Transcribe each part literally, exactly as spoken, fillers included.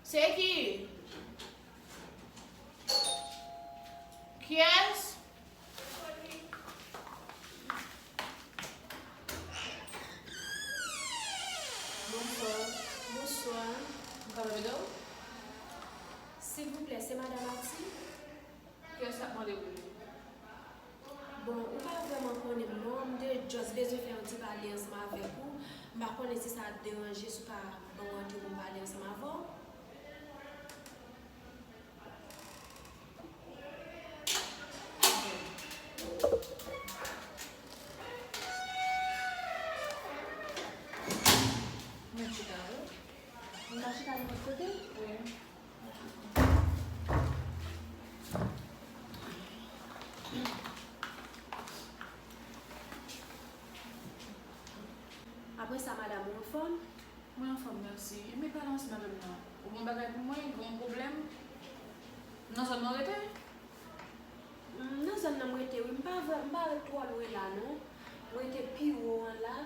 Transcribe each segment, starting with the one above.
Se ki? Kiyès? Bonswa. Bonswa. M kapab ede w? Silvouplè, se madan Mati? Kiyès k ap mande pou li? Bon, ou pa vrèman konnen m non, m te just bezwen fè yon ti pale ansanm avèk ou. M pa konnen si sa ap deranje, si w ka ban m rantre pou m pale ansanm avè w. Mwen chita, wi. Mwen pa chita nenpòt kote? Wi. Apre sa, madanm, ou anfòm? Mwen anfòm, mèsi. Ebyen, pale ansanm avè m non. Ou gen bagay pou mwen, gen yon pwoblèm? Nan zòn nan w rete? Mm, nan zòn nan m rete, wi. M pa vrè, m pa ret twò lwen la, non. M rete pi wo an la.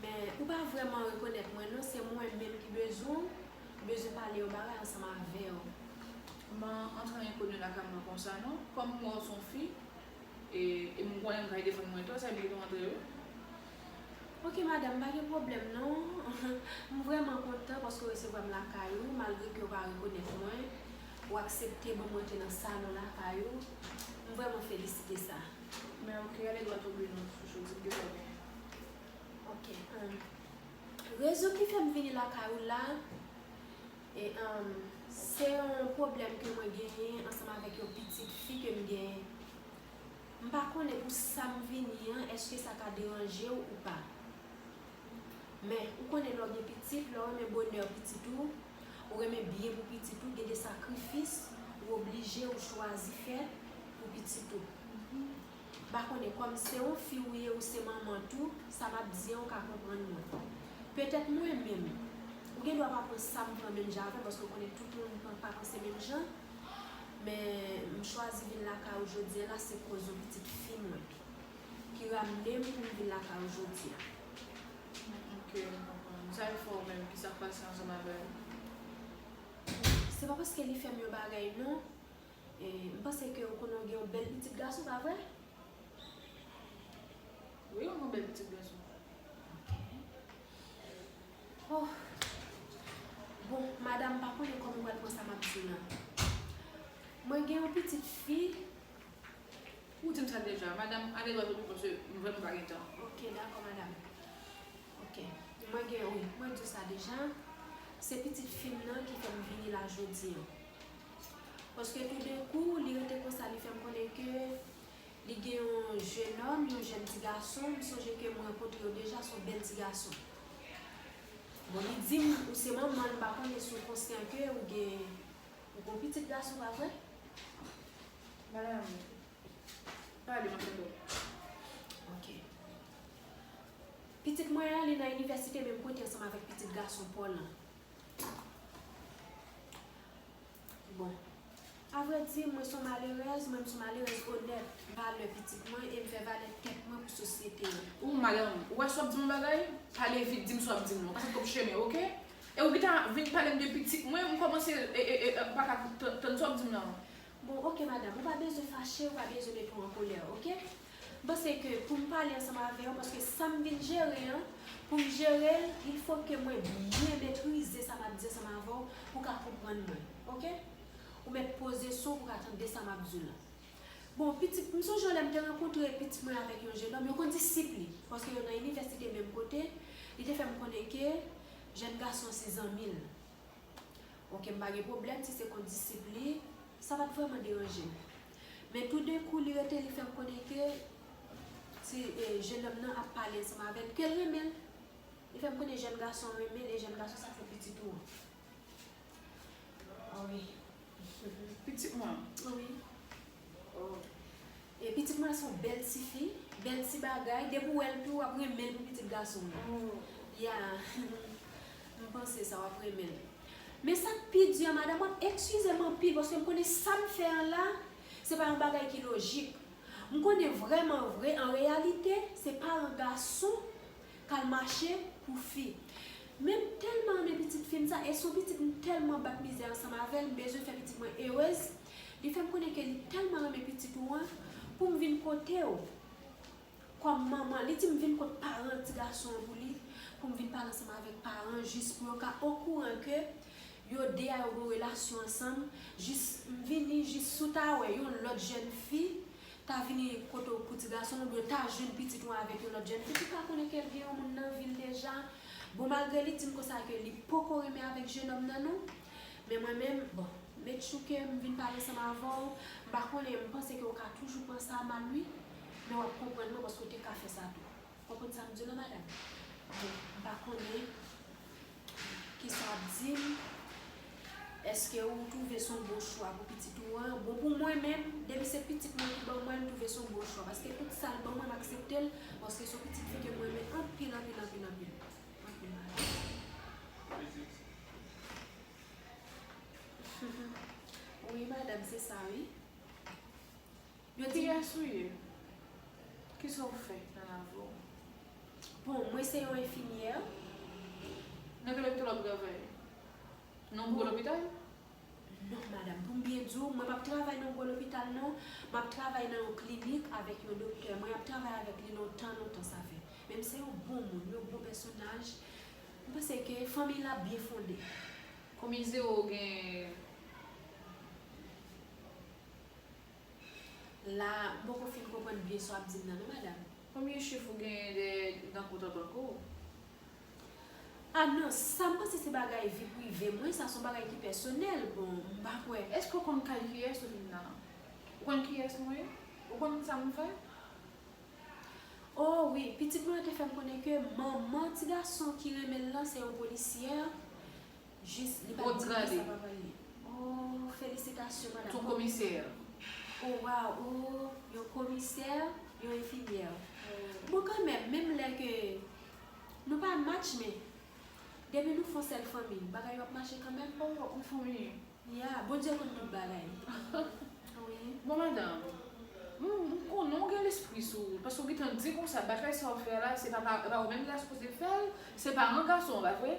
Men, ou pa vrèman rekonèt mwen, non. Se mwen menm ki bezwen w. M bezwen pale yon bagay ansanm avè w. M pa antre an enkoni lakay mwen konsa, non. Kòm m wè w se yon fi, E, e m konnen m ka defann mwen tou, sa vle di w antre wi. Ok, madanm, pa gen pwoblèm non. M vrèman kontan paske w resevwa m lakay ou, malgre ke w pa rekonèt mwen. Ou aksepte ban m rantre nan salon lakay ou. M vrèman felisite sa. Men ok, ale dwat o bi non, chouchou, di m kisa w genyen. Ok, um, rezon ki fè m vini lakay ou la, e, um, se yon pwoblèm ke mwen genyen ansanm avèk yon pitit fi ke m genyen. M pa konnen pou sa m vini an, èske sa ka deranje w ou pa. Men, ou konnen lè w gen pitit, lè w renmen bonè pitit ou, ou renmen byen pou pitit ou, gen de sakrifis ou oblije ou chwazi fè pou pitit ou. M pa konnen, kòm se yon fi ou ye, ou se manman tou, sa m ap di an, ou ka konprann mwen. Petèt mwen menm, ou gen dwa pa pran sa m pran menm jan avè m, paske ou konnen tout moun pa, pa panse menm jan. Men, m chwazi vin lakay ou jodi a la, se koz yon pitit fi mwen ki ramne m pou m vin lakay ou jodi a. Ok, m konprann. Sa e fè w menm, kisa k pase ansanm avè l? Se pa paske li fè m yon bagay non. E, m panse ke ou konnen w gen yon bèl pitit gason, pa vre? Wi, yon bèl pitit gason. Ok. Oh. Bon, madanm, m pa konnen kòman m pral pran sa m ap di w lan. Mwen gen yon pitit fi. Ou di m sa deja, madanm, ale dwat o bi paske m vrèman pa gen tan. Ok, dakò, madanm. Ok. Mwen gen, wi, mwen di w sa deja. Se pitit fi m nan ki fè m vini la jodi an. Paske toudenkou, li rete konsa, li fè m konnen ke li gen yon jennonm, yon jèn ti gason, m sonje ke m rankontre yo deja, se yon bèl ti gason. Bon, li di m, ou se manman l, m pa konnen si w konsyan ke ou gen, ou gen yon pitit gason, pa vre? Madanm, pale, m ap tande w. Ok. Pitit mwen an, li nan inivèsite menm kote ansanm avèk pitit gason pa w lan. Bon. Avrèdi, mwen se yon malerèz, mwen m se yon malerèz onèt. Valè pitit mwen e m fè valè tèt mwen pou sosyete an. Ou, madanm, ou wè si w ap di m yon bagay, pale vit, di m si w ap di m non. Pase twòp chemen, ok? E ou gentan vin pale m de pitit mwen, m kòmanse, e, e, e, m pa ka tann, tann sa w ap di m lan. Bon, ok, madanm, ou pa bezwen fache, ou pa bezwen mete w an kolè, ok? M panse ke pou m pale ansanm avè w, paske sa m vin jere an, pou m jere l, il fo ke mwen byen metrize sa m ap di ansanm avè w, pou w ka konprann mwen, ok? Ou mèt poze son w pou w ka tande sa m ap di w lan. Bon, pitit, m sonje lè m te rankontre pitit mwen avèk yon jennonm, yo kondisip li, paske yo nan inivèsite menm kote, li te fè m konnen ke jèn gason an se zanmi l. Ok, m pa gen pwoblèm si se kondisip li, sa pa t vrèman deranje m. Men toudenkou, li rete, li fè m konnen ke ti, e, jennonm nan ap pale ansanm avè l, ke l renmen l. Li fè m konnen jèn gason an renmen l, e jèn gason sa se pitit ou an. Ah wi. Pitit mwen? Wi. Oh. E pitit mwen se yon bèl ti fi, bèl ti bagay. Depi w wè l tou, w ap renmen l pou pitit gason w lan. Oh. Ya. M panse sa, w ap renmen l. Men sa k pi di an, madanm, w ap eskize m anpil, paske m konnen sa m fè an la, se pa yon bagay ki lojik. M konnen vrèman vre, an reyalite, se paran gason k al mache pou fi. Men m tèlman renmen pitit fi m sa, e se yon pitit m tèlman bat mizè ansanm avè l, m bezwen fè pitit mwen erez. Li fè m konnen ke li tèlman renmen pitit ou an, pou m vin kote w. Kòm manman, li di m vin kot paran ti gason an pou li, pou m vin pale ansanm avèk paran, jis pou yo ka okouran ke yo de a yo gen yon relasyon ansanm, jis m vini, jis si w ta wè yon lòt jèn fi ta vini kote w pou ti gason w, oubyen w ta jwenn pitit ou avèk yon lòt jèn fi, ou ka konnen ke l gen yon moun nan vi l deja. Bon, malgre li di m konsa ke li poko renmen avèk jenòm nan non, men mwen menm, bon, met chou ke m vin pale ansanm avè w, m pa konnen, m panse ke w ka toujou pran sa mal wi, men w ap konprann mwen paske w te ka fè sa tou. Konprann sa m di w la, madanm? Bon, m pa konnen kisa w ap di m. Èske ou twouve se yon bon chwa pou pitit ou an? Bon, pou mwen menm, depi se pitit mwen ki ban mwen l, m twouve se yon bon chwa. Paske tout sa l ban mwen, m aksepte l, paske se yon pitit fi ke mwen renmen anpil, anpil, anpil, anpil. Anpil, madanm. Wi, madanm, se sa, wi. Yo di, kiyès ou ye? Kisa w fè nan lavi w? Bon, mwen se yon enfimyè. Nan ki lopital w ap travay? Nan yon gwo lopital? Non, madanm, pou m byen di w, mwen p ap travay nan yon gwo lopital, non. M ap travay nan yon klinik avèk yon doktè. Mwen ap travay avèk li lontan, lontan sa fè. Men m se yon bon moun, yon bon pèsonaj. M panse ke fanmiy la byen fonde. Konbyen zewo w gen? La, m poko fin konprann byen sa w ap di m nan non, madanm. Konbyen chif ou genyen dèyè nan kont an bank ou? A non, sa m panse se bagay vi prive mwen, sa se yon bagay ki pèsonèl, bon, m pa kwè. Èske w konn kay kiyès ou vin la? Ou konn kiyès mwen ye? Ou konn sa m fè? Oh wi, pitit mwen an te fè m konnen ke manman ti gason ki renmen l lan se yon polisyè. Jis, li pa di m kisa papa l ye. Oh, felisitasyon, madanm. Yon komisè. Oh, waw, oh, yon komisè, yon enfimyè. Bon, kanmenm, menm lè ke nou pa match, men depi nou fè yon sèl fanmi, bagay yo ap mache kanmenm. Oh, yon fanmi. Ya, Bondye konn tout bagay. Wi. Bon, madanm, m, m konnen w gen lespri sou ou, paske w gentan di konsa, bagay sa w fè la, se pa, pa, pa ou menm ki ta sipoze fè l, se paran gason an, pa vre?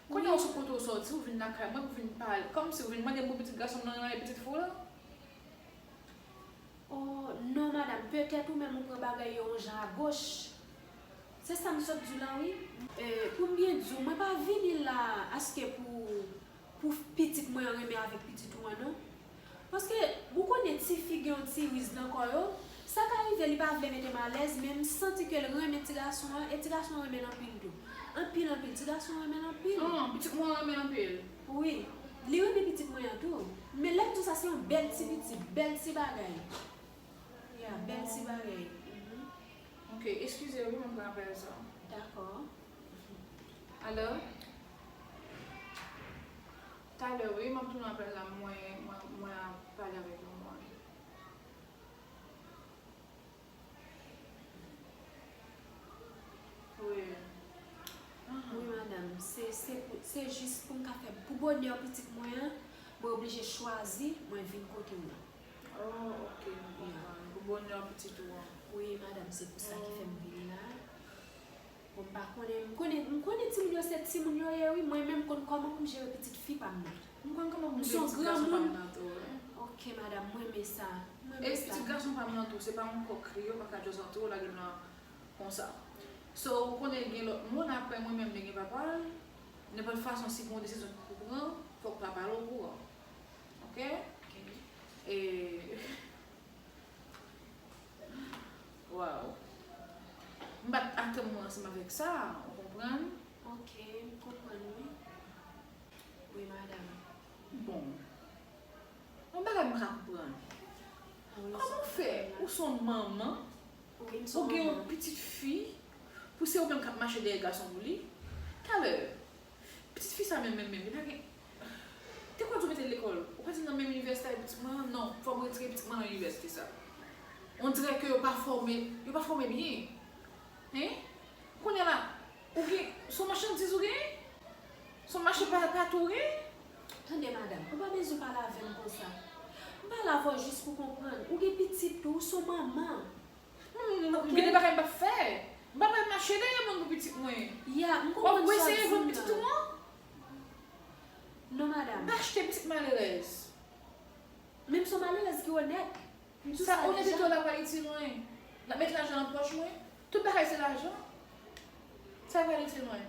Kounye a w sou kote w sòti, ou vin lakay mwen pou vin pale, kòmsi ou vin mande m pou pitit gason m nan renmen avèk pitit fi w lan? Oh, non, madanm, petèt ou menm ou pran bagay yo yon jan agoch. Se sa m sot di w la, wi. E, pou m byen di w, mwen pa vini la aske pou, pou pitit mwen an renmen avèk pitit ou an, non. Paske, ou konnen tifi gen yon ti riz nan kò yo, sa ka rive li pa vle mete m alèz, men m santi ke l renmen ti gason an, e ti gason an renmen l anpil tou. Anpil, anpil, ti gason an renmen l anpil. Ah, pitit mwen renmen l anpil. Wi, li renmen pitit mwen an tou. Men lè m di w sa, se yon bèl ti pitit, bèl ti bagay. Ya, bèl ti bagay. Mhm. Ok, eskize wi, mwen pran apèl sa. Dakò. Alo? Talè wi, m ap tounen apèl la, mwen, mwen, mwen ap pale avèk yon moun. Wi. Wi, madanm. Se, se pou, se jis pou m ka fè, pou bonè pitit mwen an, mwen oblije chwazi, mwen vin kote w la. Oh, ok, m konprann. Pou bonè pitit ou an. Wi, madanm, se pou sa ki fè m vini la. Bon, m pa konnen, m konnen, m konnen timoun yo se timoun yo ye, wi. Mwen menm, m konn kòman pou m jere pitit fi pa m nan. M konn kòman pou m jere pitit gason pa m nan tou, wi. Ok, madanm, mwen renmen sa. Mwen renmen sa. E pitit gason pa m nan tou, se pa yon kòk kriye, ou pa ka just antre w lage l nan konsa. So, ou konnen gen lòt moun, apre mwen menm, li gen papa l. Nenpòt fason, si gen yon desizyon pou pran, fòk papa l okouran. Ok? Ok. E, waw. M pa t atann mwen ansanm avèk sa, ou konprann? Ok, m konprann, wi. Wi, madanm. Bon. Yon bagay m pa ka konprann. Ah wi, kòman w fè? Ou se yon manman, ou gen yon pitit fi, pou se ou menm k ap mache dèyè gason pou li? Talè, pitit fi sa menm, menm, menm, li pa gen, te kwè di w mete l lekòl, ou pa di l nan menm inivèsite avèk pitit mwen an? Non, fò m retire pitit mwen nan inivèsite sa. On dirè ke yo pa fòme, yo pa fòme byen. Hein? Kounye a la, ou gen, se yon machandiz ou gen? Se yon mache pa, pa tou ou gen? Tande, madanm, ou pa bezwen pale avè m konsa. M pale avè w jis pou konprann. Ou gen pitit tou, ou se yon manman. Hmm, m gen de bagay m p ap fè. M p ap al mache dèyè moun pou pitit mwen. Ya, m konprann sa w ap di. W ap wè Se vann pitit ou an? Non, madanm. M achte pitit malerèz. Men m se yon malerèz ki onèt. M di w sa deja. Sa onètete w la pral itil mwen? L ap met lajan nan pòch mwen? Tout bagay se lajan. Sa pral itil mwen?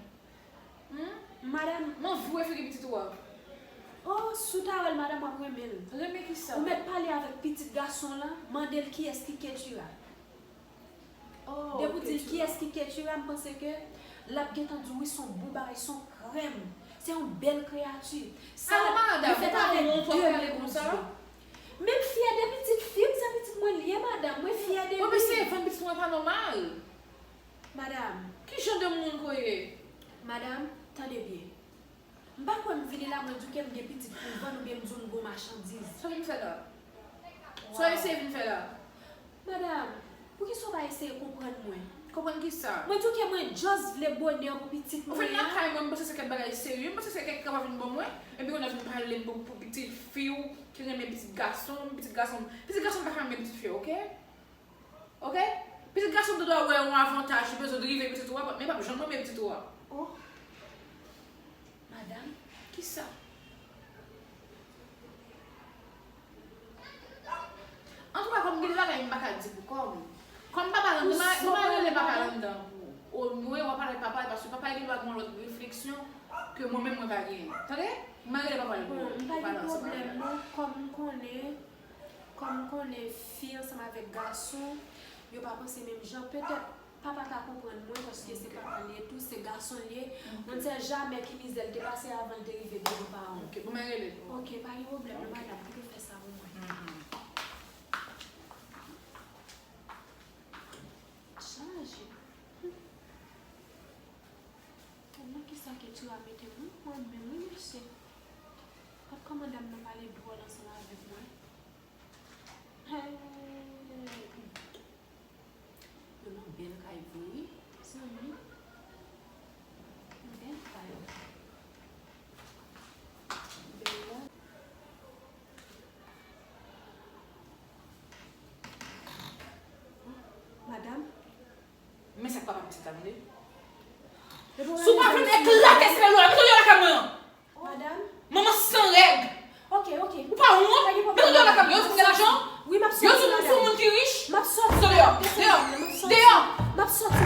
Hmm? Madanm. M anvi wè figi pitit ou a. Oh, si w ta wè l, madanm, w ap renmen l. Renmen kisa? Ou mèt pale avèk pitit gason w lan, mande l kiyès ki Ketura. Oh, Ketura. Depi w di l kiyès ki Ketura, m panse ke l ap gentan di w wi, se yon bon bagay, se yon krèm. Se yon bèl kreyati. Sa, li fèt avèk de men bondye. Men m fyè de pitit fi m, se pitit mwen l ye, madanm. Mwen fyè de li. Bon, men si se vann pitit mwen pa nòmal. Madanm. Ki jan de moun ke w ye? Madanm, tande byen. M pa kwè m vini la, mwen di w ke m gen pitit pou m vann oubyen m di w m gon machandiz. Sa w vin fè la? Sa w eseye vin fè la? Madanm, poukisa w pa eseye konprann mwen? Konprann kisa? Mwen di w ke mwen just vle bonè pou pitit mwen an. Ou fè lakay mwen, m panse se kèk bagay serye, m panse se kèk kaba vin ban mwen, epi kounye a vin pale m pou, pou pitit fi w ki renmen pitit gason, pitit gason, pitit gason pa ka renmen pitit fi, oke? Oke? Pitit gason dwe wè yon avantaj, li bezwen drive pitit ou a, men l p ap janm renmen pitit ou a. Oh. Madanm, kisa? Antouka, kòm gen de bagay m pa ka di pou kò m. Kòm papa l anndan, m a rele papa l anndan pou ou. O mwen, w a pale ak papa l, paske papa l gen dwa gen yon lòt refleksyon ke mwen menm mwen pa genyen. Tande? M a rele papa l pou ou. Bon, m pa gen pwoblèm non, kòm m konnen Kòm m konnen fi ansanm avèk gason, yo pa panse menm jan. Petèt, papa ka konprann mwen, paske se papa l ye tou, se gason l ye. On ne sait jamais ki mizè l te pase avan l te rive devan paran w. Ok, bon, mwen rele l. Ok, pa gen pwoblèm, non, madanm, ou te fè sa pou mwen. Chaje. Nan kisa ke Tura mete m, wi, mwen menm, wi, mesye. Gad kòman dam nan pale dwòl ansanm avèk mwen. Hey. Yo nan bèl kay vre, wi. Zanmi. Bèl kay. Bèl la. Madanm. Men sa k papa pitit la, tande. Si w pa vin eklate espèl ou la, mete w deyò lakay mwen an. Madanm. Manman san règ. Ok, ok. Ou pa wont? Mete w deyò lakay mwen. Yo di m gen lajan? Wi, m ap soti, madanm. Yo di m sou moun ki rich? M ap soti, madanm. Deyò, deyò. M ap soti. Deyò. M ap soti.